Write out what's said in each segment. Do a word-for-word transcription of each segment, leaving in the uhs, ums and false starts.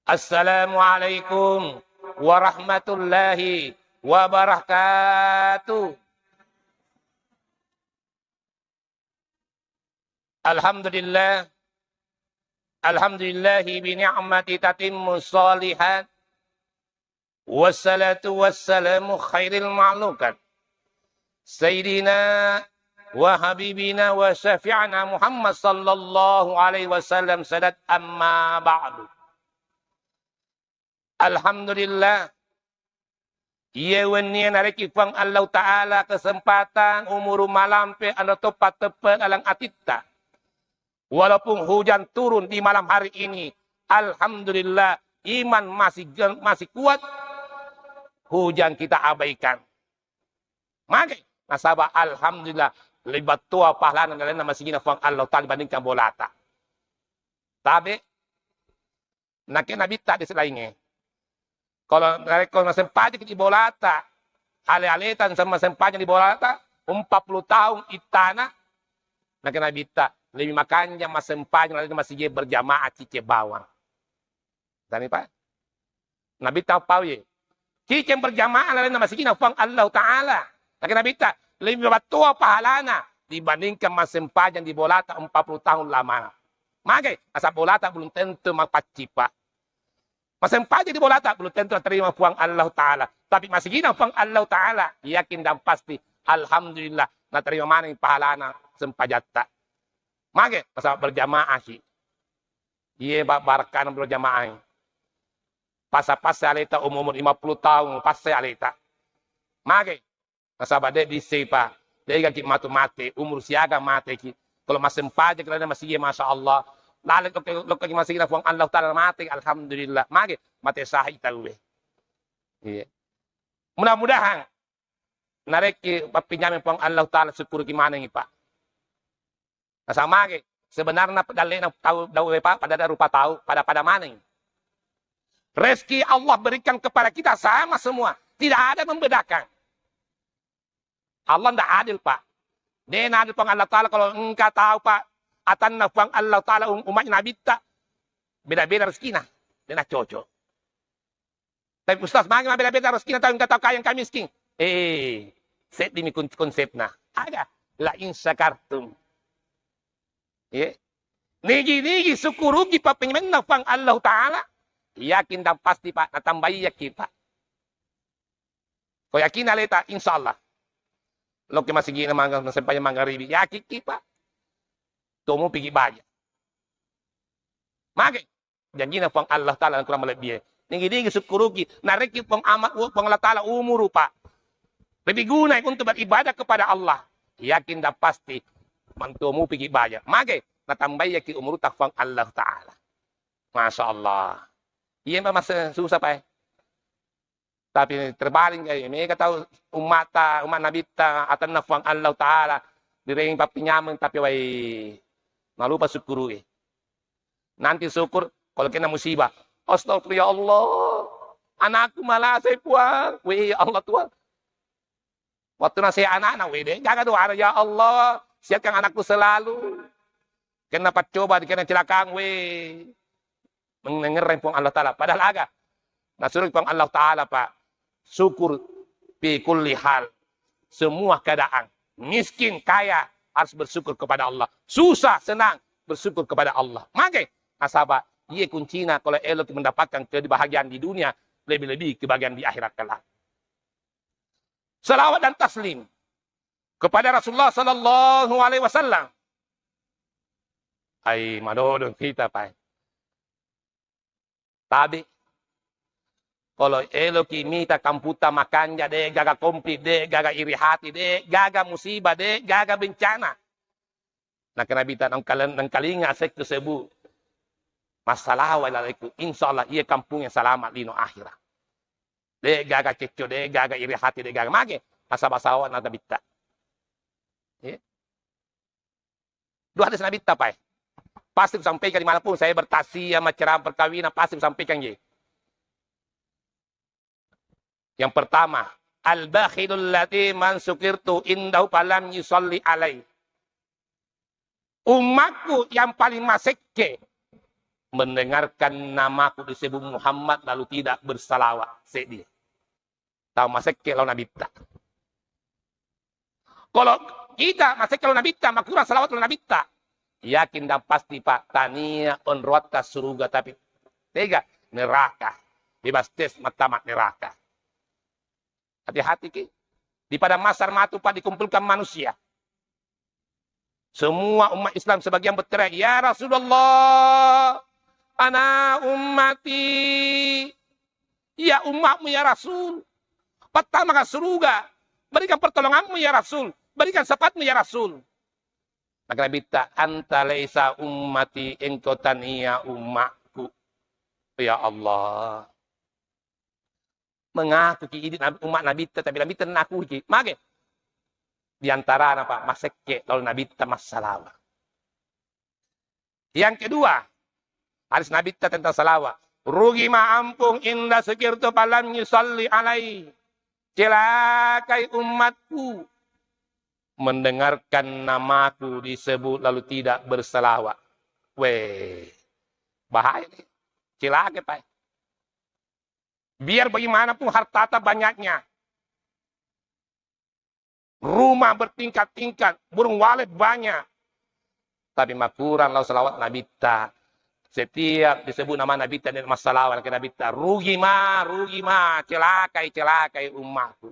Assalamualaikum warahmatullahi wabarakatuh. Alhamdulillah. Alhamdulillahi bi ni'mati tatimmu shalihat. Wassalatu wassalamu khairil makhlukat. Sayyidina wa habibina wa syafi'ina Muhammad sallallahu alaihi wasallam sadat, amma ba'du. Alhamdulillah. Iye wennie narekki Puang Allahu Ta'ala kesempatan umuru malampe anro toppa teppe laleng atitta. Walaupun hujan turun di malam hari ini, alhamdulillah, iman masih gen-, masih kuat, hujan kita abaikan. Mage, nasaba alhamdulillah, lebih battoa pahalana lalenna masigina Puang Allahu Ta'ala dibandingkan bolata. Tabe, Nakke Nabitta di laingnge. Kalau narekko masempajang di bolata, ale-aleta masempajang di bolata, empat puluh tahun ittana, nakke Nabitta, lebih makanja masempajang lalenna masigi berjamaah ciceng bawang. Tani, Pak? Nabitta pau ye. Ciceng berjamaah lalenna masigina Puang Allahu Ta'ala. Nakke Nabitta, lebih battoa pahalana dibandingkan masempajang di bolata empat puluh tahun lamana. Mage, nasaba bolata belum tentu mapaccipa. Masempajang di bolata belum tentu naterima Puang Allahu Ta'ala. Tapi masigina Puang Allahu Ta'ala, yakin dan pasti, alhamdulillah, naterima maneng pahalana sempajatta. Mage, nasaba berjamaah si. Iye, ba-, barakkana berjamaah. Pasa-pasa aleta umur lima puluh tahun, pasa aleta. Mage, nasaba de' bissai, Pak. De'gaki matu mate, umur siaga mateki. Kalau masempajang kita masih, masya Allah. Laleng lokka-, lokkaki masih Puang Allah Ta'ala mate, alhamdulillah. Mage, mate syahid tauwe. Iya. Mudah-mudahan narekki pappinjameng Puang Allah Ta'ala, syukuruki manengi, Pak. Nasaba mage, sebenarnya dalle'na tau, tau, Pak, pada rupa tau, pada-pada maneng. Rezeki Allah berikan kepada kita sama semua. Tidak ada membedakan. Allah ndak adil, Pak. De'na adil Puang Allah Ta'ala kalau engka tau, Pak, atanna Puang Allah Ta'ala um-, umatnya Nabitta, beda-beda rezekina. De'na cocok. Tapi Ustaz, magi mabbeda-beda rezekina tau engka tau kaya engka miskin? Eh, seddimi kun-, konsepna. Aga? La in syakartum. Ye. Nigi-nigi syukuruki pappenyamenna Puang Allah Ta'ala, yakin dan pasti, Pak, natambaiyaki, Pak. Ko yakin aleta, insya Allah. Lokke masigi'na mangga-, sempajang mangaribi, yakikki, Pak. Tomupiki baja. Mage. Janjina Puang Allah Ta'ala kurang malebbie. Nigi-nigi sukkuruki. Narekki Puang Ama-, Puang Allah Ta'ala umuru, Pak, lebih gunai untuk beribadah kepada Allah. Yakin dan pasti mantumu pigi baja. Mage, natambaiyaki umuruta Puang Allah Ta'ala. Masya Allah. Iya, Pak, masa susah, Pak, eh. Tapi terbalik, eh, mega tau ummata, ummat Nabitta, atanna Puang Allah Ta'ala, direngi pappinyameng, tapi wai, malupa syukuru, eh. Nanti syukur, kalau kena musibah, "Astagfirullah, ya Allah, anakku malasai, Puang." Wih, ya Allah, Tuhan. Waktu nasi anak-anak, wih, deh, jaga doa, "Ya Allah, siapkan anakku selalu." Kena paccoba, kena cilakaan, weh. Mengereng Puang Allah Ta'ala. Padahal aga? Nasuruh Puang Allah Ta'ala, Pak. Syukur fi kulli hal. Semua keadaan. Miskin, kaya, harus bersyukur kepada Allah. Susah, senang, bersyukur kepada Allah. Mage, nasaba, iye kuncina kalau elok mendapatkan kebahagiaan di dunia, lebih-lebih kebahagiaan di akhirat kelak. Salawat dan taslim kepada Rasulullah sallallahu alaihi wasallam. Ai, madodong kita, Pak. Tabe. Kalau eloki mita kamputta makanja, de gaga konflik, de gaga iri hati, de gaga musibah, de gaga bencana. Nakke Nabitta, "Nengkalen-, nengkalinga sekku sebut massalawa lalaiku, insya Allah iya kampung yang selamat lino akhirat." De gaga cecco, de gaga iri hati, de gaga mage, nasaba salawa na Nabitta. Iya. Dua hadis Nabitta, Pak. Pasti kusampaikan dimanapun saya bertaziah, acara perkawinan, pasti kusampaikan, ye. Yang pertama, "Al-bakhilul ladzi man sukirtu indahu falam yusalli alai." Umatku yang paling masekke, mendengarkan namaku disebut Muhammad lalu tidak bersalawat, seddi. Tau masekke lao Nabitta. Kalau kita masekke lao Nabitta, makurang salawat lao Nabitta, yakin dan pasti, Pak, tania onroatta suruga, tapi tega neraka. Bebas tes, mattama neraka. Hati-hati ki. Di padang mahsyar matu, Pak, dikumpulkan manusia. Semua umat Islam sebagian berteriak, "Ya Rasulullah, ana ummati." Ya umatmu ya Rasul. Pertama ke surga. Berikan pertolonganmu ya Rasul. Berikan syafaatmu ya Rasul. Maka Nabitta, "Anta laisa ummati, engkau tania umatku." Ya Allah. Mengaku ki idi nabi, umat Nabitta, tapi Nabitta naku ki. Mage? Di antarana, Pak, masekke lalu Nabitta massalawa. Yang kedua, hadis Nabitta tentang salawat. "Rugi ma ampung inda sukirtu falam yusalli alai." Celakai umatku mendengarkan namaku disebut lalu tidak bersalawat. Weh, bahaya nih. Celaka, Pak. Biar bagaimanapun hartata banyaknya, rumah bertingkat-tingkat, burung walet banyak, tapi makurang lao salawat Nabitta. Setiap disebut nama Nabitta, dia massalawa ke Nabitta, rugi ma, rugi ma, celakai, celakai umatku.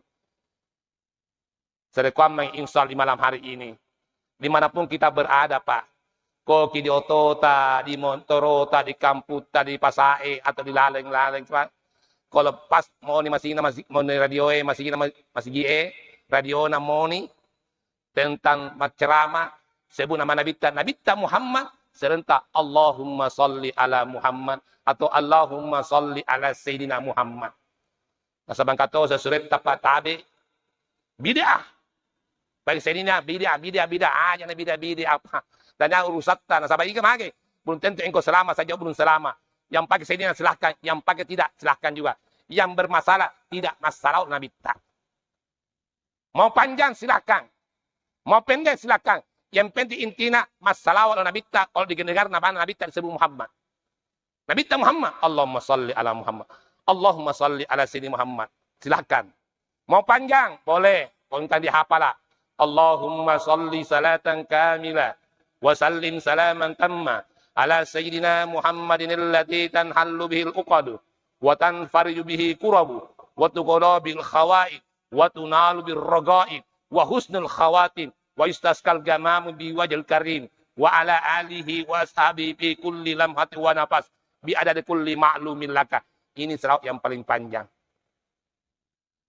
Sarekkuammeng, insya Allah, di malam hari ini, dimanapun kita berada, Pak, koki di otota, di montorota, di kamputta, di pasae, atau di laleng-laleng, Pak, kalau pas moni masina, masi-, moni radioe masina, ma-, masigie, radiona moni tentang macceramah, sebut nama Nabitta, Nabitta Muhammad, serenta Allahumma salli ala Muhammad atau Allahumma salli ala Sayyidina Muhammad. Nasaba engka to sesuretta, Pak, tabe bid'ah. Paling sedina bid'ah, bid'ah, bid'ah, aja na bid'ah, bid'ah apa. Dan yang urusatta, nasaba iga mage, belum tentu engkau selama saja, belum selama. Yang pakai sedina silahkan, yang pakai tidak silahkan juga. Yang bermasalah tidak masalah Nabitta. Mau panjang silahkan. Mau pendek silahkan. Yang penting intina massalawa lao Nabitta, kalau didengar nama Nabitta disebut Muhammad. Nabitta Muhammad, Allahumma salli ala Muhammad. Allahumma salli ala Sayyidina Muhammad. Silahkan. Mau panjang? Boleh. Kalau engkau dihafala. Allahumma salli salatan kamila wa sallim salaman tamma ala Sayyidina Muhammadin allati tanhallu bihil uqadu wa tanfariju bihi kurabu wa tuqada bil khawaid wa tunalu bir ragaib wa husnul khawatim wa yustaskal gamamu bi wajhil karim wa ala alihi wa ashabihi fi kulli lamhati wa nafas bi adadi kulli ma'lumin laka. Ini selawat yang paling panjang.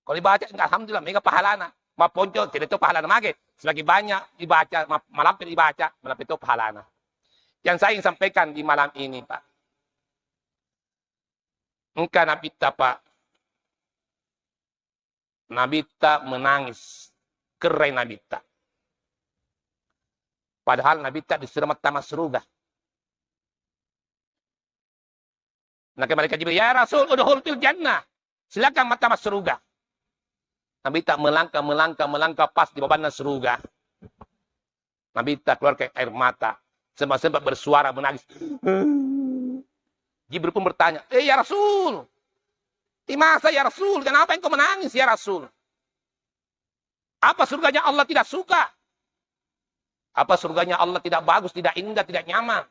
Kalau dibaca, enggak, alhamdulillah, mega pahalana. Maponco, tidak tahu pahalana mage. Semakin banyak dibaca, ma-, malampe dibaca, malampe itu pahalana. Yang saya ingin sampaikan di malam ini, Pak. Engka Nabitta, Pak. Nabitta menangis. Kerai Nabitta. Padahal Nabitta disuruh mattama suruga. Nake malaikat Jibril, "Ya Rasul, udkhul fil jannah." Silakan mattama suruga. Nabitta melangkah, melangkah, melangkah, pas di babanna suruga. Nabitta keluarkan air mata. Sempat-sempat bersuara menangis. Jibril pun bertanya, "Eh, ya Rasul, timasa ya Rasul, kenapa engkau menangis ya Rasul? Apa surganya Allah tidak suka? Apa surganya Allah tidak bagus, tidak indah, tidak nyaman?"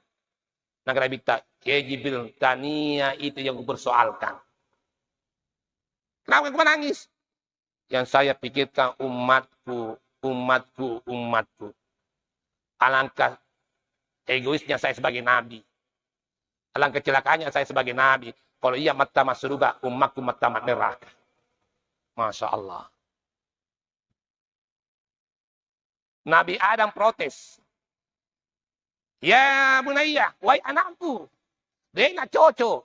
Naka Nabitta, "Ya Jibril, tania itu yang kupersoalkan. Kenapa engkau menangis?" Yang saya pikirkan umatku, umatku, umatku. Alangkah egoisnya saya sebagai nabi. Alangkah celakanya saya sebagai nabi. Kalau iya mattama suruga, umatku mattama neraka. Masya Allah. Nabi Adam protes. "Ya bunayya, wahai anakku, de' na cocok.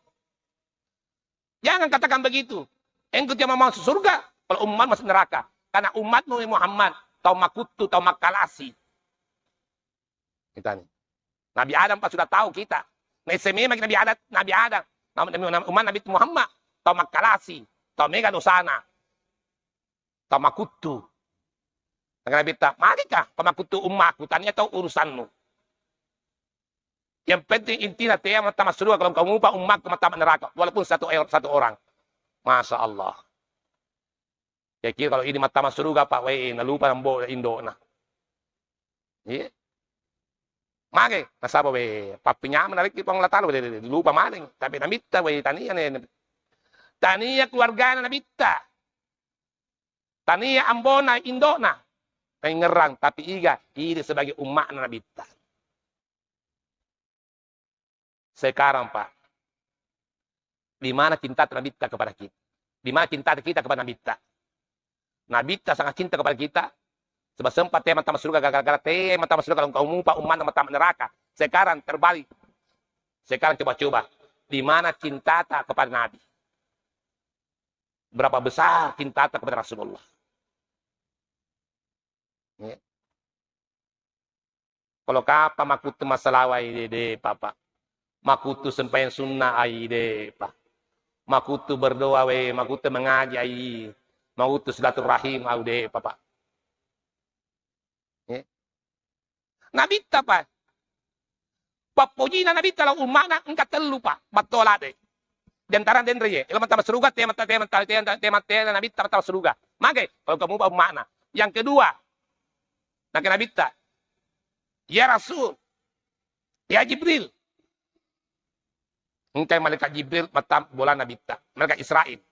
Jangan katakan begitu. Engkau tidak mau masuk surga, kalau umat masuk neraka. Karena umatmu Muhammad, tau makuttu, tau makkalasi." Kita nih. Nabi Adam pas sudah tahu kita. Nah, S M E lagi Nabi Adam, Nabi Adam. Nabi, Nabi, umat Nabi Muhammad, tau makkalasi, tau mega dosana. Tau makuttu. Nabitta, "Magika ko makuttu ummaku, tania tau urusanmu." Yang penting intinya, tea mattama suruga, kalau engka mupa ummakku mattama neraka, walaupun satu, satu orang. Masya Allah. Kira-kira kalau ini mattama suruga, Pak, weh, nalupa ambo indona. Iya. Mage, nasaba, weh, pappinyama narekki Puang Allah Ta'ala, weh, lupa maneng. Tapi Nabitta, weh, tania ne. Tania keluargana Nabitta. Tania ambona, indona. Naingerrang, tapi iga, ini sebagai umma'na Nabitta. Sekarang, Pak, di mana cinta Nabitta kepada kita? Di mana cinta kita kepada Nabitta? Nabitta sangat cinta kepada kita. Sebab sempat tea mattama suruga, gara-gara tea mattama suruga, kalau engka mupa ummanna mattama neraka. Sekarang terbalik. Sekarang coba-coba, di mana cintata kepada Nabi? Berapa besar cintata kepada Rasulullah? Ya. Kalau kapa makuttu masalawai de, de, Papa. Makuttu sempayang sunnah ai de, Pak. Makuttu berdoa we, makuttu mengaji ai. Makuttu silaturahim au de, Papa. Ya. Nabitta, Pak. Pappojina Nabitta lao umma'na engka tellu, Pak. Battola de. Di antara denre ye. Elo mattama suruga, tema, tema, tema, tema, tema, tema Nabitta mattama suruga. Mage, kalau kamu umma'na. Yang kedua, Nake Nabitta, "Ya Rasul, ya Jibril." Engkai malaikat Jibril mattama bola Nabitta, malaikat Israil.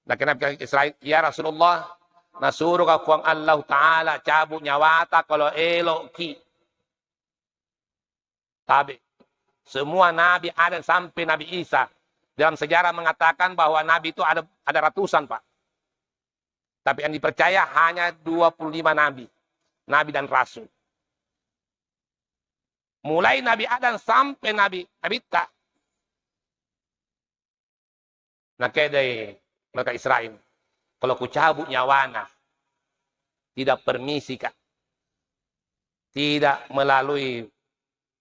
Nake Nabitta Israil, "Ya Rasulullah, nasuruka Puang Allah Ta'ala cabut nyawata kalau eloki." Tabe. Semua nabi Adam sampai Nabi Isa. Dalam sejarah mengatakan bahwa nabi itu ada, ada ratusan, Pak. Tapi yang dipercaya hanya dua puluh lima nabi. Nabi dan rasul. Mulai Nabi Adam sampai Nabi, Nabitta. Nakedai mereka Israel, "Kalau kucabut nyawana, tidak permisi, Kak. Tidak melalui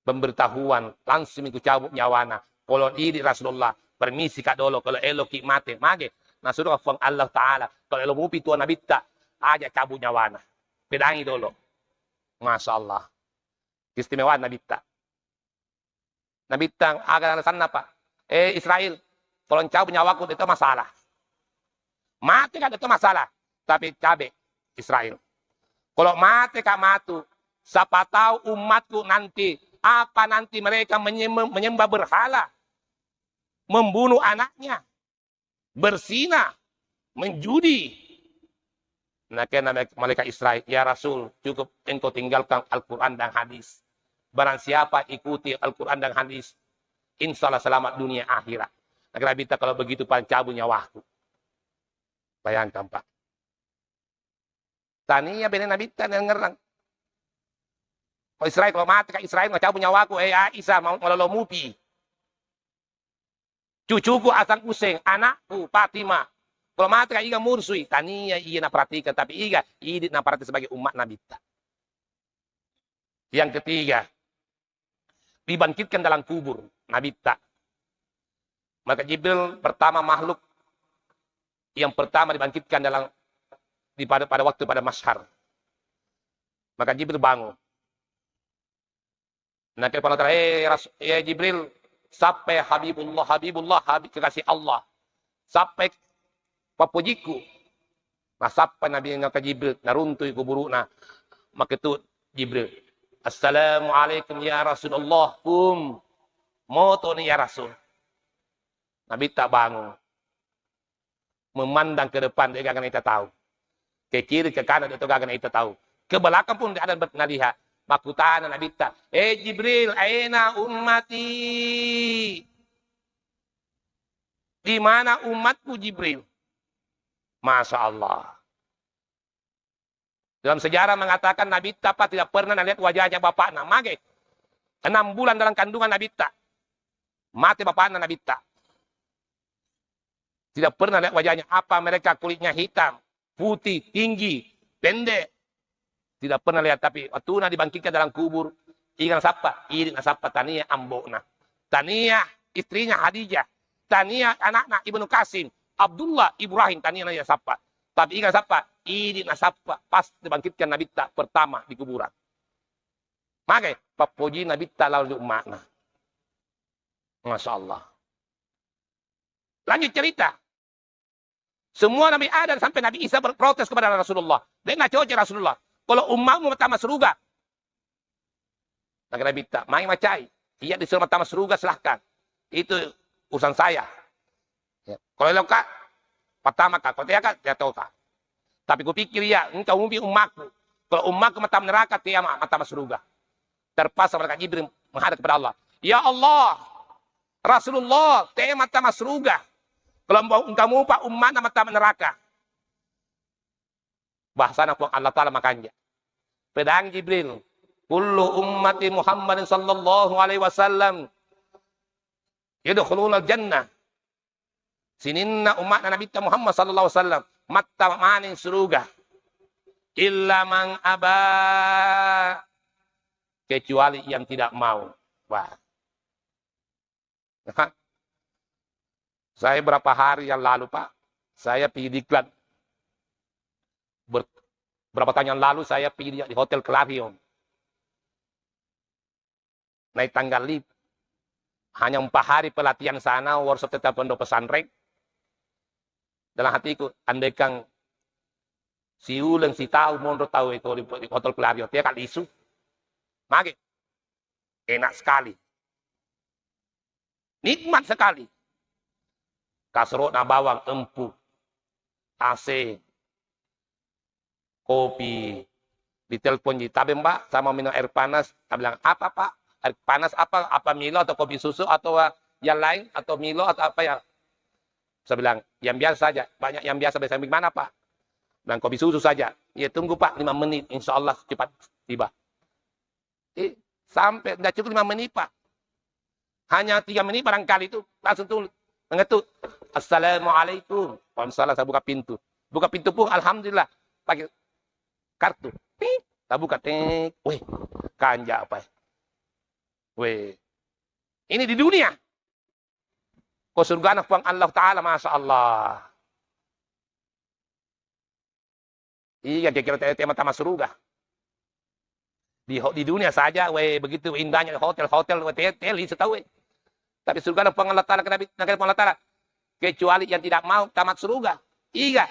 pemberitahuan, langsung kucabut nyawana. Kalau ini Rasulullah, permisi, Kak, dolo, kalau eloki mate." Mage, nasuruh Puang Allah Ta'ala, "Kalau elo mupi tuan Nabitta, aja cabut nyawana. Pedangi dolo." Masya Allah. Keistimewaan Nabitta. Nabitta, aga alasanna, Pak? "Eh, Israel, kalau cabut nyawaku, itu masalah. Mate kan itu masalah. Tapi cabe, Israel. Kalau mate, Kak, matu, siapa tahu umatku nanti, apa nanti mereka menyembah, menyembah berhala, membunuh anaknya, berzina, menjudi." Nakena malaikat Israel, "Ya Rasul, cukup engkau tinggalkan Al-Quran dan hadis. Barang siapa ikuti Al-Quran dan hadis, insya Allah selamat dunia akhirat." Nakena Nabitta, "Kalau begitu, pancabut nyawaku." Bayangkan, Pak. Tania bene Nabitta nengngerang. "Oh, Israel, kalau mate, Kak, Israel, nggak cabut nyawaku. Eh, Aisyah, mau ngelolo mupi. Cucuku Hasan Hussein, anakku Fatimah. Kalau mate, Kak, iga mursui." Tania iya naperhatikan, tapi iga idi naperhatikan sebagai umat Nabitta. Yang ketiga, dibangkitkan dalam kubur Nabitta. Maka Jibril pertama makhluk yang pertama dibangkitkan dalam, di pada, pada waktu pada mahsyar. Maka Jibril bangun. Nah, kepala terakhir, "Eh, Ras-, eh, Jibril, sappai Habibullah, Habibullah, Habib kekasih Allah. Sappai pappojiku." Nah, sappai Nabi Nabi Jibril, naruntui kuburuna. Maketu Jibril, "Assalamualaikum ya Rasulullah." "Kum, moto ni ya Rasul." Nabitta bangun. Memandang ke depan, de' gaga naita tau. Ke kiri, ke kanan, de' to gaga naita tau. Ke belakang pun de' ada nalihat. Makkutana Nabitta, "Eh, Jibril, aina ummati? Di mana umatku, Jibril?" Masya Allah. Dalam sejarah mengatakan Nabitta, Pak, tidak pernah nalihat wajahnya bapakna. Mage. Enam bulan dalam kandungan Nabitta. Mate bapakna Nabitta. Tidak pernah lihat wajahnya. Apa mereka kulitnya hitam, putih, tinggi, pendek. Tidak pernah lihat. Tapi waktu na dibangkitkan dalam kubur, iga nasappa? Idi nasappa tania ambokna. Tania istrinya Khadijah. Tania anakna Ibnu Qasim. Abdullah, Ibrahim, tania nasappa. Tapi iga nasappa? Idi nasappa pas dibangkitkan Nabitta pertama di kuburan. Maka pappoji Nabitta lao ri umma'na. Masya Allah. Lanjut cerita. Semua Nabi Adam sampai Nabi Isa berprotes kepada Rasulullah. Dia nggak cocok Rasulullah. Kalau umatmu pertama surga, Nabi Nabitta, mai macai. Iya disuruh pertama surga, silahkan. Itu urusan saya. Ya. Kalau lo kak, pertama kak, kalau tidak kak, tidak tahu kak. Tapi kupikir iya, engkau mungkin umatku. Kalau umatku mata neraka, dia ma-, mata surga. Terpaksa mereka Jibril menghadap kepada Allah. Ya Allah, Rasulullah, te mata surga. Kalau mau engkau mupa umatna mata neraka. Bahasana Puang Allah Ta'ala makanja. Pedang Jibril, kullu ummati Muhammadin sallallahu alaihi wasallam yadkhulunal jannah. Sininna umatna Nabitta Muhammad sallallahu alaihi wasallam matta maneng suruga. Illa man aba, kecuali yang tidak mau. Wah. Saya berapa hari yang lalu, Pak, saya pergi diklat. Ber-, berapa tahun yang lalu saya pergi di, di Hotel Clarion. Naik tangga lift. Hanya empat hari pelatihan sana, workshop tetap pondok pesantren. Dalam hatiku, andaikan siuleng sitau monro tau itu di, di Hotel Clarion, dia kali isu. Mage. Enak sekali. Nikmat sekali. Kasro na bawang, empuk, A C, kopi. Ditelepon ji, "Tabe, Mbak, sama minum air panas." Saya bilang, "Apa, Pak? Air panas apa? Apa Milo atau kopi susu atau, eh, yang lain atau Milo atau apa ya?" Saya bilang, "Yang biasa saja." "Banyak yang biasa, biasa gimana, Pak?" Bilang, "Kopi susu saja." "Ya, tunggu, Pak, lima menit, insya Allah cepat tiba." Eh, sampai nggak cukup lima menit, Pak. Hanya tiga menit barangkali itu, langsung tuh mengetuk. "Assalamualaikum." Waalaikumsalam, saya buka pintu. Buka pintu pun, alhamdulillah, pakai kartu. Ting, saya buka, ting. Weh, kanja apa ya? Weh, ini di dunia. Ko surgana Puang Allah Ta'ala, Masya Allah. Iya, kira-kira te-, tema tama suruga. Di ho-, di dunia saja, we, begitu indahnya hotel-hotel, we, te-, teli setahu, we. Tapi surga na Puang Allah Ta'ala, kena bi-, na kena Puang Allah Ta'ala. Kecuali yang tidak mau tamat surga. Iga.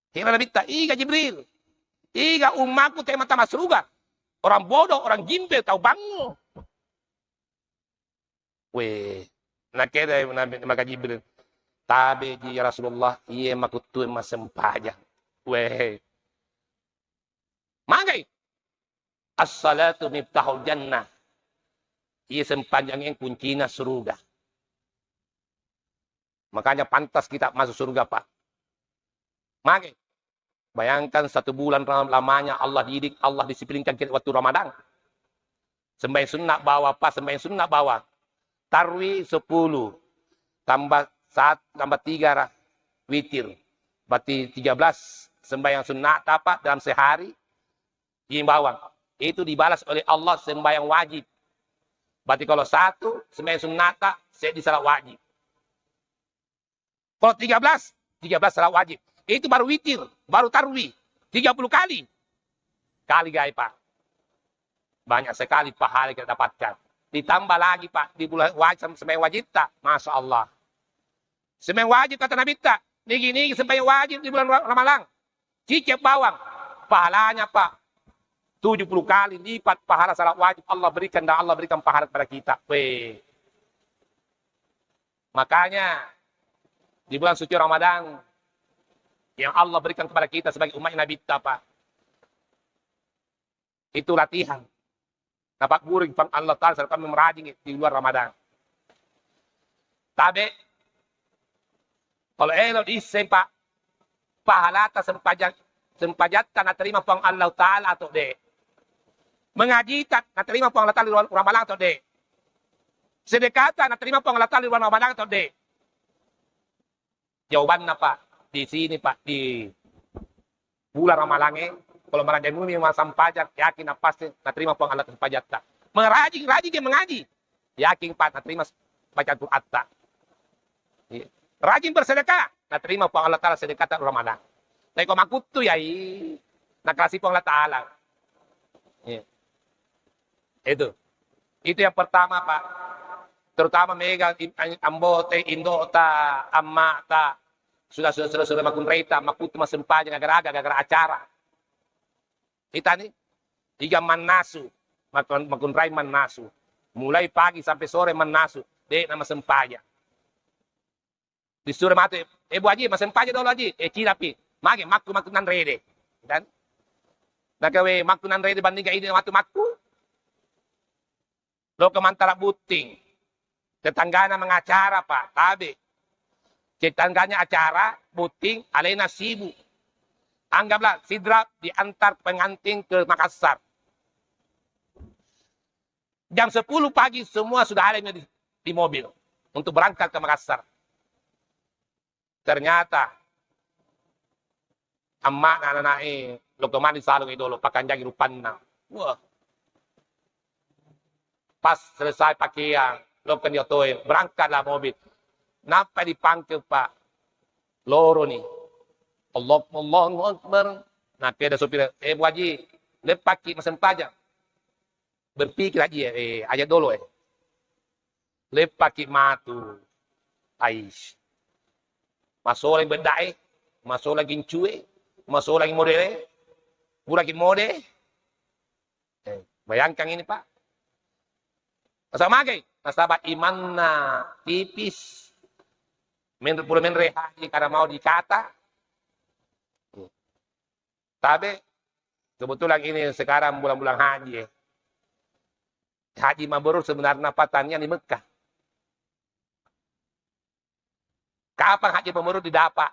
Kira Nabitta, iga Jibril. Iga ummaku tema tamat surga. Orang bodoh, orang gimpel, tahu bango. Weh, nakeda Nabi, maka Jibril, "Tabe ji ya Rasulullah, iye makuttu massempajang." Weh. Magai? "As-salatu miftahul jannah." Iye sempajangnge kuncina suruga. Makanya pantas kita masuk surga, Pak. Mage? Bayangkan satu bulan ram-, lamanya Allah didik, Allah disiplinkan kita waktu Ramadan. Sembahyang sunnah bawa, Pak, sembahyang sunnah bawa. Tarwi sepuluh, tambah satu, tambah tiga ra-, witir. Berarti tiga belas sembahyang sunnah, Pak, dalam sehari, imbawang. Itu dibalas oleh Allah sembahyang wajib. Berarti kalau satu, sembahyang sunnah, seddi salat wajib. Kalau tiga belas, tiga belas salat wajib. Itu baru witir, baru tarwi. Tiga puluh kali. Kali gai, Pak. Banyak sekali pahala kita dapatkan. Ditambah lagi, Pak, di bulan wajib, sembahyang wajib tak? Masya Allah. Sembahyang wajib kata Nabi tak? Nigi-nigi sembahyang wajib di bulan Ra-, Ramalang. Cicip bawang. Pahalanya, Pak, tujuh puluh kali lipat pahala salat wajib Allah berikan dan Allah berikan pahala kepada kita. Weh. Makanya, di bulan suci Ramadan yang Allah berikan kepada kita sebagai umat Nabi, Pak, itu latihan. Napagguru Puang Allah Ta'ala, selalu kami merajin di luar Ramadan. Tabe, kalau elo diisseng, Pak, pahalata sempajang, sempajatta naterima Puang Allah Ta'ala atau de'? Mengajita naterima Puang Allah Ta'ala di luar Ramadan atau de'? Sedekata naterima Puang Allah Ta'ala di luar Ramadan atau de'? Jawabanna, Pak, di sini, Pak, di bulan Ramalangnge, kalau merajingi memang sampajang, yakin pasti naterima Puang Allah sempajatta. Merajing-rajing dia mengaji, yakin, Pak, naterima baca Qur'atta. Iya. Rajin bersedekah, naterima Puang Allah Ta'ala sedekah tak Ramadan. Tapi kok makuttu yai, nakalasi Puang Allah Ta'ala. Iya. Itu. Itu yang pertama, Pak. Terutama mega i-, ambote, indota, ammata, sudah, sudah, sudah, sudah makkunraita, makkutu massempajang gara-gara, gara-gara acara. Itani, iga mannasu, makun-, makkunrai mannasu. Mulai pagi sampai sore mannasu, de' na massempajang. Disuruh matu, "Eh, Bu Haji, massempajang dolo, Haji." "Eh, cinapi." "Mage, makku, makku nanrede." Dan, "Nakawe makku nanrede bandingkan ini matu makku?" Loka mantara butting. Tetanggana mengacara, Pak, tabe. Tetangganya acara, butting, alena sibuk. Anggaplah Sidrap diantar pengantin ke Makassar. Jam sepuluh pagi semua sudah ada di, di mobil untuk berangkat ke Makassar. Ternyata amma'na anak-anak e, lokka mani salongi dolo, pakanjaki rupanna. Wah. Pas selesai pakaian, lokka ni otoe, berangkatlah mobil. Nampa di pangke, Pak. Loro ni. Allah, Allahu Akbar. Nah, keda sopir, "Eh, Bu Haji, leppaki masempajang." Berpikir aja, eh, aja dolo, eh. Leppaki matu. Ais. Masolang beddae, masolang gincue, masolang modele, puraki mode. Eh, bayangkan ini, Pak. Masa magai? Nasaba imanna tipis. Menre-, pura menre haji karena mau dikata. Tabe, kebetulan ini sekarang bulan-bulan haji, eh. Haji mabrur sebenarnya, Pak, tania di Mekah. Kapan haji mabrur didapat?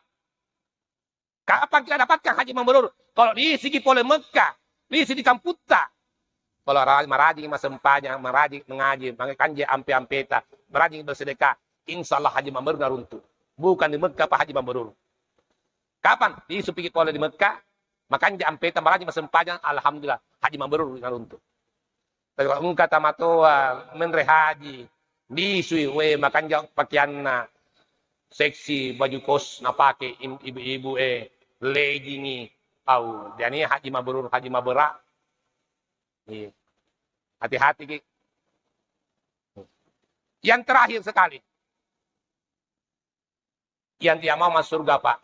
Kapan kita dapatkan haji mabrur? Kalau diisi ki pole Mekah, diisi di kamputta. Kalau ra-, marajing masempajang, marajing mengaji, makanja ampe-ampeta, marajing bersedekah, insya Allah haji mabrur naruntu. Bukan di Mekah, Pak, haji mabrur. Kapan? Diisi piki pole di Mekah, makanja ampeta, marajing masempajang, alhamdulillah, haji mabrur naruntu. Tapi kalau engka tamatoa menre haji, disui, we, makanja pakeanna, seksi, baju kos napake im-, ibu-ibu, eh, legging i, au, diani haji mabrur, haji mabera. Iya. Hati-hati ki. Yang terakhir sekali, yang tidak mau masuk surga, Pak.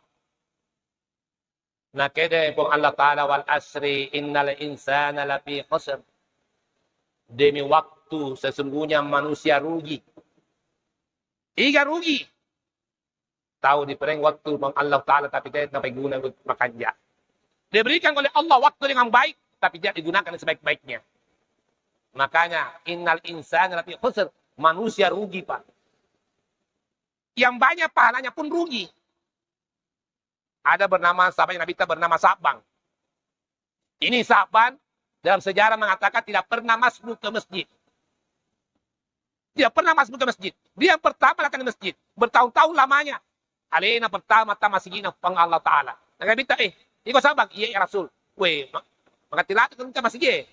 Nakede Puang Allah Ta'ala, "Wal asri innal insana lafi khusr." Demi waktu, sesungguhnya manusia rugi. Iga rugi? Tahu dipereng waktu Puang Allah Ta'ala, tapi tidak sampai guna makanja. Diberikan oleh Allah waktu dengan baik, tapi tidak digunakan sebaik-baiknya. Makanya, "Innal insana lafi khusr." Manusia rugi, Pak. Yang banyak pahalanya pun rugi. Ada bernama sahabat Nabi kita bernama Sabang. Ini Sabang dalam sejarah mengatakan tidak pernah masuk ke masjid. Tidak pernah masuk ke masjid. Dia yang pertama datang ke masjid. Bertahun-tahun lamanya. Alena pertama ta masjid na Puang Allah Ta'ala. Nabi kita, "Eh, iko Sabang?" "Iya, ya Rasul." "Weh, ma-, makatila ke masjid?"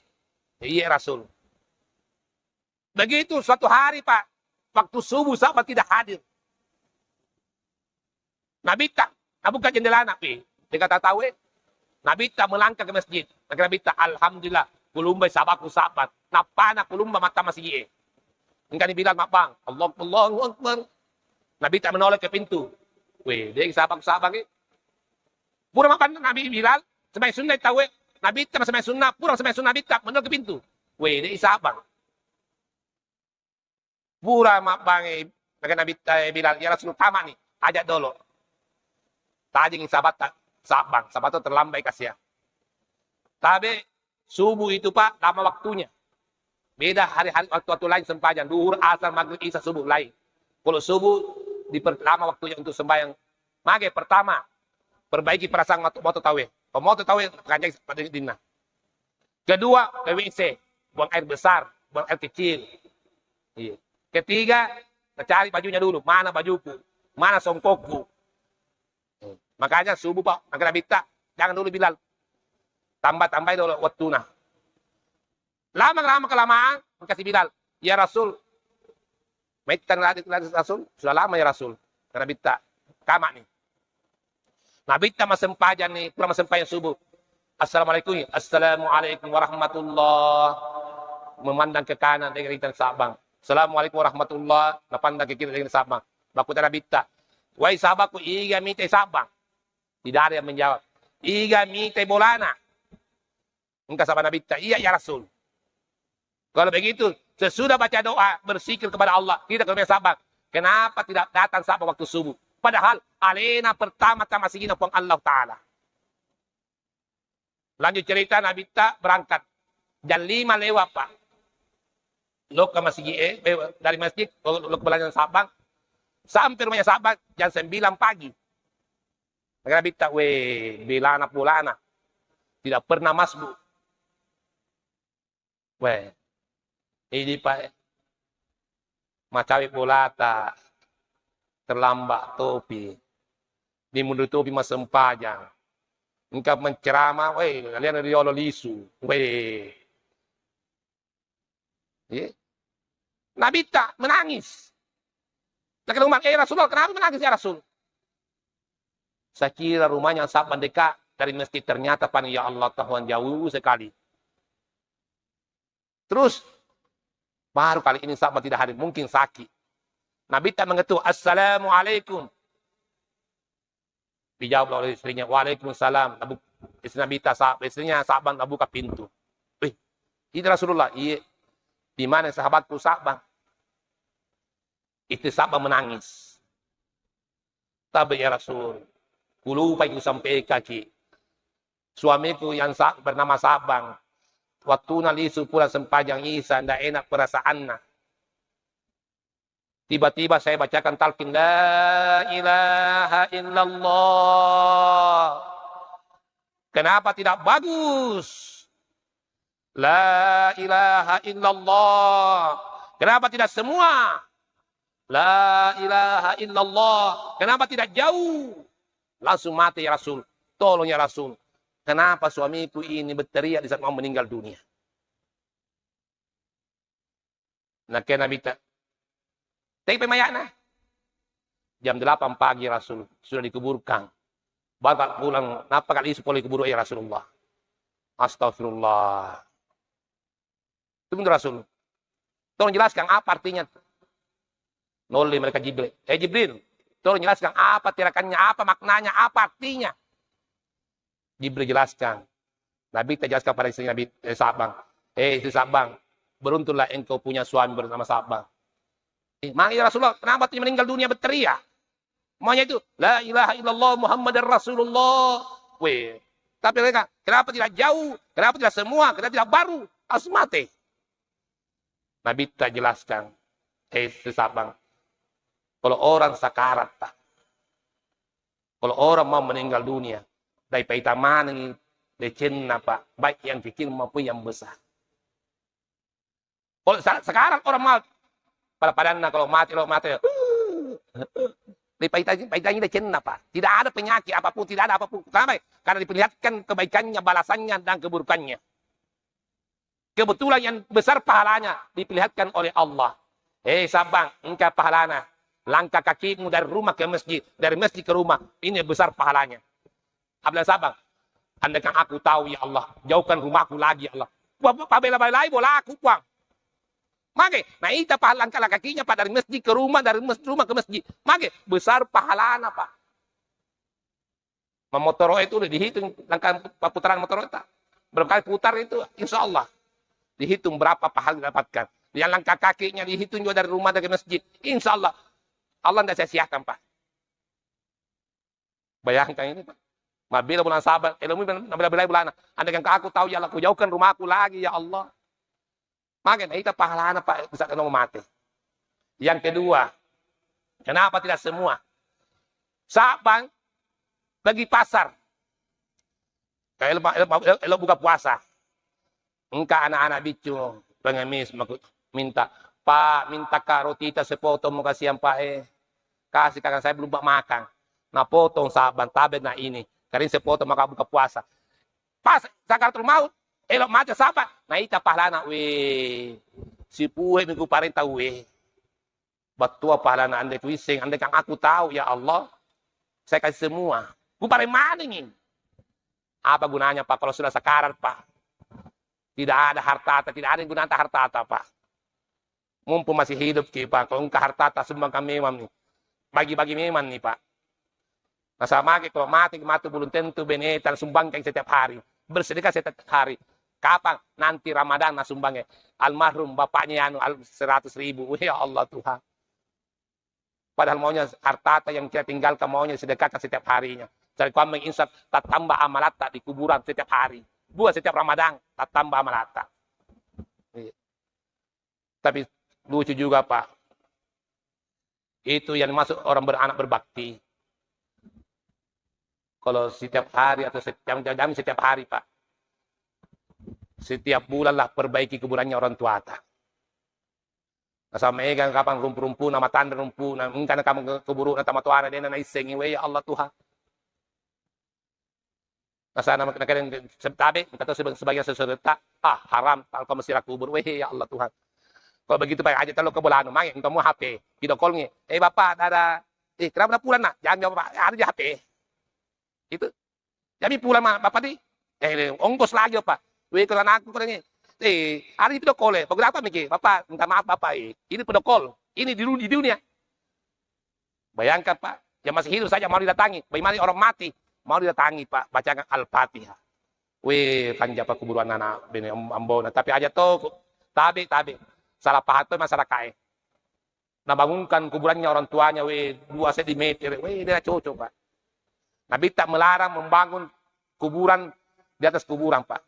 "Iya, ya Rasul." Begitu suatu hari, Pak, waktu subuh sahabat tidak hadir. Nabitta, nabuka jendelana, pi. Deka tatawe. Nabitta melangkah ke masjid. Nabitta, "Alhamdulillah, kulumbai sahabatku sahabat." Nappana kulumba mata masjid e. Engkani Bilal mabbang, "Allah, Allahu Akbar." Nabitta menoleh ke pintu. Weh, de sahabatku sahabat e. Pura mabbang Nabi Bilal, semai sunna tawe. Nabitta semai sunna, pura semai sunna Nabitta menoleh ke pintu. Weh, de sahabat. Pura mabbangi, naga Nabi, eh, Bilal, "Ya Rasul, tamani, ajak dolo." Tajing sahabat ta-, sabbang, sahabat tu terlambat kasia. Tabe subuh itu, Pak, lama waktunya. Beda hari-hari, waktu-waktu lain sempajang, duhur, asar, maghrib, isya, subuh lain. Kalau subuh diperlama waktunya untuk sembahyang. Mage pertama, perbaiki perasaan moto, moto tawe. Kalau moto tawe, keranjang pada dinna. Kedua, ke W C, buang air besar, buang air kecil. Iya. Ketiga, cari bajunya dulu, mana bajuku, mana songkokku. Makanya subuh, Pak, maka Nabitta, jangan dulu Bilal. Tambah-tambahi dulu wattuna. Lama-lama kelamaan, kasih Bilal, "Ya Rasul, maittang lagi, lagi Rasul, sudah lama ya Rasul." Nabitta, kama ni. Nabitta masempajang ni, pura masempajang subuh. "Assalamualaikum." "Assalamualaikum warahmatullah." memandang ke kanan, de' ritan Sa'bang. "Assalamualaikum warahmatullah," napandang ke kiri, de' ritan Sa'bang. Makkutana Nabitta, "Wai sahabatku, iga mitai Sa'bang?" Tidak ada yang menjawab. "Iga mitai bolana?" Engka Sa'bang Nabitta, "Iya, ya Rasul." Kalau begitu, sesudah baca doa, berzikir kepada Allah, kita ke rumah Sa'bang. Kenapa tidak datang Sa'bang waktu subuh? Padahal alena pertama-tama sigina Puang Allah Ta'ala. Lanjut cerita, Nabitta berangkat. Jam lima lewat, Pak. Lo ke masjid, eh, eh, dari masjid, lo, lo ke belakang Sa'bang. Sampai rumahnya Sa'bang jam sembilan pagi. Maka Nabitta, "Weh, bolana, bolana. Tidak pernah masbuk." Weh, idi, Pak, eh. Macawe bolata, terlambat topi. Di mundu topi massempajang. Engka menceramah, weh, kalian riolo lisu. Weh. Iya. Nabitta menangis. Nakkeda Umar, "Eh, Rasulullah, kenapa menangis, ya Rasul?" Saya kira rumahnya Sa'bang dekat dari masjid, ternyata, Pak, ya Allah, Tuhan, jauh sekali. Terus, baru kali ini Sa'bang tidak hadir, mungkin sakit. Nabitta mengetuk, "Assalamualaikum." Dijawab oleh istrinya, "Waalaikumsalam." Nabu-, istri Nabitta, Sa-, istrinya Sa'bang nabuka pintu. "Wih, itu Rasulullah." "Iya." "Di mana sahabatku Sa'bang?" Istri Sa'bang menangis. "Tapi ya Rasul, kulupai kusampaikan ki. Suamiku yang sa-, bernama Sa'bang, waktuna lisu pulang sempajang Isya, ndak enak perasaanna. Tiba-tiba saya bacakan talqin, 'La ilaha illallah.' Kenapa tidak bagus? 'La ilaha illallah.' Kenapa tidak semua? 'La ilaha illallah.' Kenapa tidak jauh?" Langsung mati, "Ya Rasul, tolong ya Rasul. Kenapa suamiku ini berteriak di saat mau meninggal dunia?" Nakke Nabitta, "Tegi maya'na?" "Jam delapan pagi, Rasul, sudah dikuburkan. Baru pulang, nappa kali isu pole kuburu, ya Rasulullah." Astagfirullah. Itu betul, Rasul. "Tolong jelaskan apa artinya." Nolli mereka Jibril. "Eh, Jibril, tolong jelaskan apa tirakannya, apa maknanya, apa artinya?" Jibril jelaskan. Nabitta jelaskan pada istri Nabi, eh, Sa'bang. "Eh, istri Sa'bang, beruntunglah engkau punya suami bernama Sa'bang." "Eh, magi ya Rasulullah, kenapa tuh meninggal dunia berteriak? Maunya itu, 'La ilaha illallah Muhammadar Rasulullah.'" Weh, tapi mereka, "Kenapa tidak jauh? Kenapa tidak semua? Kenapa tidak baru?" Harus mati. Nabitta jelaskan, eh, istri Sa'bang, kalau orang sakarat, Pak, kalau orang mau meninggal dunia, dari paita manengi decenna, Pak, baik yang kecil maupun yang besar. Kalau sa-, sekarang orang mau, pada-padanna kalau mati, kalau mati, dari paita, paitanya decenna, Pak. Tidak ada penyakit apapun, tidak ada apapun. Kenapa? Karena diperlihatkan kebaikannya, balasannya, dan keburukannya. Kebetulan yang besar pahalanya diperlihatkan oleh Allah. "Hei Sa'bang, engka pahalana. Langkah kakimu dari rumah ke masjid, dari masjid ke rumah. Ini besar pahalanya." Abdullah Sa'bang, "Andaikan aku tahu, ya Allah, jauhkan rumahku lagi, ya Allah. Wa-, wa-, pabela-belai bolaku, Puang." Mage, naita pahala langkah kakinya, Pak, dari masjid ke rumah, dari mes-, rumah ke masjid. Mage, besar pahalana, Pak. Mamotoro itu udah dihitung langkah perputaran motoro ta. Berapa kali putar itu, insya Allah dihitung berapa pahala didapatkan. Yang langkah kakinya dihitung juga dari rumah dari masjid, insya Allah Allah tidak sia-siakan, Pak. Bayangkan ini, Pak. Mabila bulan Sabar, ilmu mabila-bilai bulan. Andaikan aku tahu, ya Allah, aku jauhkan rumahku lagi, ya Allah. Mage naita pahalana, Pak, bisa kena mate. Yang kedua, kenapa tidak semua? Sabang bagi pasar. Kayak elo, elo, elo, elo buka puasa. Engka anak-anak biccu pengemis maku-, minta, "Pak, minta ka roti ta sepotong, mau kasihan, Pak, eh. Kasih kakak saya belum makan." Nah, potong Sabang, tabe na ini. Karing sepotong maka buka puasa. Pas sakaratul maut, elo mate Sabang, naita pahalana, weh, sipue mi kuparenta, weh. Battua pahalana, andai kuisseng, andai kan aku tahu, ya Allah, saya kasih semua. Kupare manengi. Apa gunanya, Pak, kalau sudah sakarat, Pak? Tidak ada hartata, tidak ada yang gunata hartata, Pak. Mumpung masih hidup ki, Pak, kalau engka hartata, sumbangkan memang nih. Bagi-bagi memang nih, Pak. Nasaba mage kalau mati, matu belum tentu beneta sumbangkan setiap hari. Bersedekah setiap hari. Kapan? Nanti Ramadan nasumbangnya. Almarhum bapaknya anu al-, seratus ribu. Ya Allah Tuhan. Padahal maunya hartata yang kita tinggalkan maunya sedekahkan setiap harinya. Cari kuameng insaf, tattamba amalatta di kuburan setiap hari. Buat setiap Ramadan, tattamba amalatta. Iya. Tapi lucu juga, Pak. Itu yang masuk orang beranak berbakti. Kalau setiap hari atau setiap jam, jam setiap hari, Pak. Setiap bulan lah perbaiki kuburannya orang tuata. Nasaba mega kapang rumpu-rumpu, na matanre rumpu, na engka na kapang ke-, keburu na tamatoana, dena naissengi, we, ya Allah Tuhan. Nasaba na, na kadang se-, tabe, engka to seba-, sebagian sesereta, ah, haram, kalau kamu sirak kubur, we, ya Allah Tuhan. Kalau begitu, Pak, aja talo ke bolanu, mange, engka mu H P, video call nge, eh, Bapak, ada, eh, kenapa na pulang, nak? Jangan jawab, Pak, ada di H P. Itu. Jadi pulang ma-, Bapak di, eh, ongkos lagi, Pak. Weh, kalau anakku, kalau ini, eh, hari itu udah call, eh. Bapak, apa mikir? Bapak, minta maaf, Bapak, eh. Ini udah call. Ini di, du-, di dunia. Bayangkan, Pak, yang masih hidup saja mau didatangi. Bagaimana orang mati? Mau didatangi, Pak. Bacakan Al-Fatihah. Weh, kan japa kuburan anak bene am-, ambona. Tapi aja to, tabe, tabe. Salah paham to masyarakat, eh. Nabangunkan kuburannya orang tuanya, we, dua sentimeter, we, dia cocok, Pak. Nabitta melarang membangun kuburan di atas kuburan, Pak.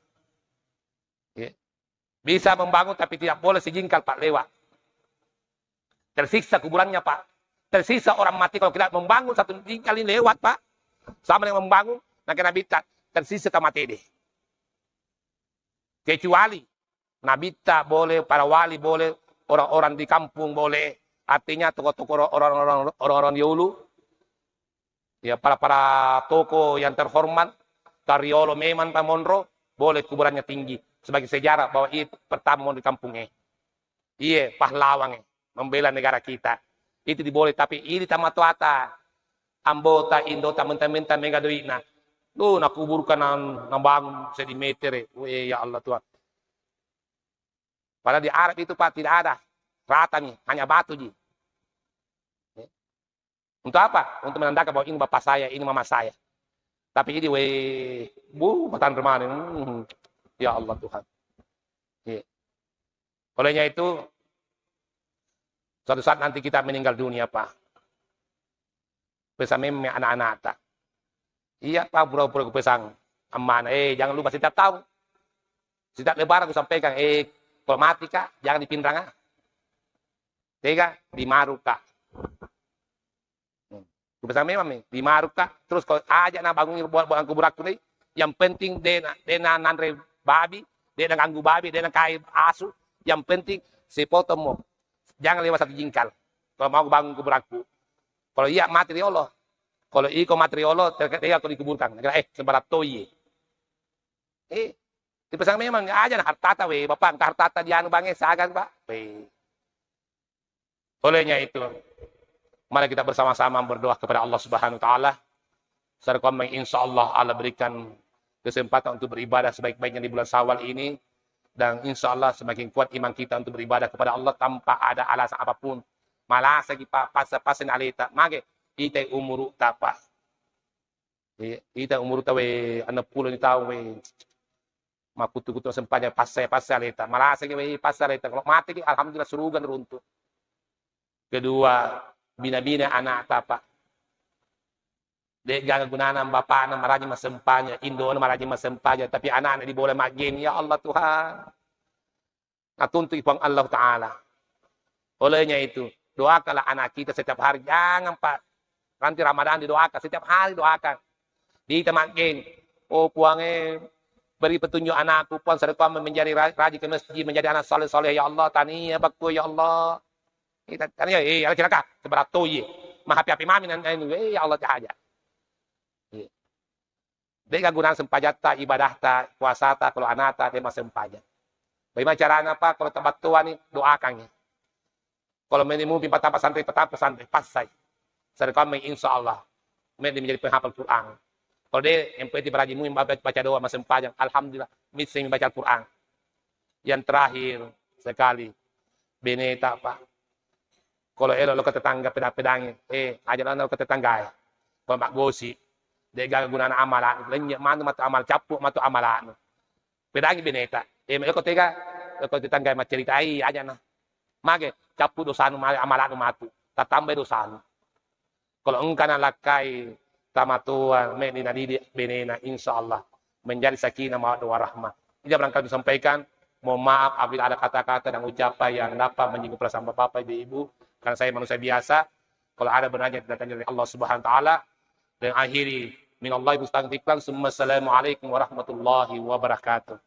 Ya. Bisa membangun, tapi tidak boleh sejengkal, Pak, lewat. Tersiksa kuburannya, Pak. Tersiksa orang mati kalau kita membangun satu jengkal ini lewat, Pak. Sama dengan membangun, nah, kena Nabitta, tersiksa kematian deh. Kecuali Nabitta boleh, para wali boleh, orang-orang di kampung boleh. Artinya tokoh-tokoh orang-orang, orang-orang di hulu, ya, para, para tokoh yang terhormat, tariolo memang pamonro, boleh kuburannya tinggi. Sebagai sejarah bahwa ia pertama monro di kampungnya. Iya, pahlawan, eh, membela negara kita. Itu diboleh, tapi ini tamatoata, ambota, indota, mentang-mentang mega doi'na. Duh, nakuburkan, na-, nabangun sentimeter, eh. Weh, ya Allah Tuhan. Padahal di Arab itu, Pak, tidak ada. Rata nih, hanya batu ji. Untuk apa? Untuk menandakan bahwa ini bapak saya, ini mama saya. Tapi ini, weh, bu, matan remane. Hmm. Ya Allah Tuhan. Iya. Olehnya itu, suatu saat nanti kita meninggal dunia, Pak. Pesan memme anak-anakta. Iya, Pak, pura-pura kupesang. Ammana, eh, jangan lupa setiap tahun. Setiap lebaran kusampaikan, eh, kalau mati, Kak, jangan dipinrang, ah. Tega, dimaru, Kak. Hmm. Kupesang memang, mi, dimaru, Kak. Terus kalau aja na bangun buat, buat kuburakku nih, yang penting dena, dena nanre babi, dena ganggu babi, dena kai asu, yang penting sepotong mo. Jangan lewat satu jengkal. Kalau mau bangun kuburakku. Kalau iya mati ri Allah. Kalau iko mati ri Allah, tega, tega kau dikuburkan. Kira, eh, sembarang toye. Eh, dipesang memang aja na hartata, weh, Bapak, engka hartata dianu bange sagan, Pak. Weh. Olehnya itu, mari kita bersama-sama berdoa kepada Allah Subhanahu wa Ta'ala. Sarekommeng, insya Allah, Allah berikan kesempatan untuk beribadah sebaik-baiknya di bulan Syawal ini. Dan insya Allah semakin kuat iman kita untuk beribadah kepada Allah tanpa ada alasan apapun. Malasaki, Pak, pasa-pasa aleta. Mage, itai umuru tapa. Iya, ita umurta, we, enneng pulo ni taung, we. Makkuttu-kuttu sempajang, passai, passai aleta. Malasaki, we, passai aleta. Kalau mateki, alhamdulillah, suruga nuruntu. Kedua, bina-bina anakta, Pak. De'gaga gunana bapakna maraji massempajang, indona maraji massempajang, tapi anakna dibola maggame. Ya Allah Tuhan. Natuntu'i Puang Allah Ta'ala. Olehnya itu, doakanlah anak kita setiap hari. Jangan, Pak. Nanti Ramadan didoakan. Setiap hari doakan. Dita maggame. Oh, Puang, eh, beri petunjuk anakku, Puang, sarekommeng menjadi ra-, rajin ke masjid, menjadi anak soleh-soleh, ya Allah. Tania, Pak, ya Allah. Kita tania, eh, ya, cilaka. Seberat toye. Mahapi-hapi mami, nan-, nan-, eh, ya Allah, cahaya. Iya. De'ga gunana sempajatta, ibadahta, puasata, kalau anakta, de' massempajang. Bagaimana caranya, Pak? Kalau tabattoani, doakangi. Kalau meni mumpi patapa santri, patapa santri, passai. Sarekommeng, insya Allah. Meni menjadi penghafal Quran. Kalau de', yang penting rajin mumpi baca, baca doa, massempajang. Alhamdulillah, misseng baca Al-Quran. Yang terakhir sekali, beneta, Pak. Kalau elo lo ke tetangga peda-pedangi, eh, aja lo ke tetangga. Kalau mak gosi, de gaga gunana amala, lenyek manu matu amal, cappu matu amalanu. Pedangi beneta. Eh, eko tega, eko tetangga maceritai aja na. Mage, cappu dosanu, mage amalanu matu. Tatambai dosanu. Kalau engka nalakkai tamatoa, me ni nadidi benena, insya Allah menjadi sakinah mawaddah warahmah. Ini barangkali disampaikan. Mohon maaf apabila ada kata-kata dan ucapan yang dapat menyinggung perasaan bapak-bapak, ibu-ibu, karena saya manusia biasa. Kalau ada benarnya, kita tanya dari Allah Subhanahu wa Ta'ala. Dan akhiri, minallahi musta'an, summa assalamualaikum warahmatullahi wabarakatuh.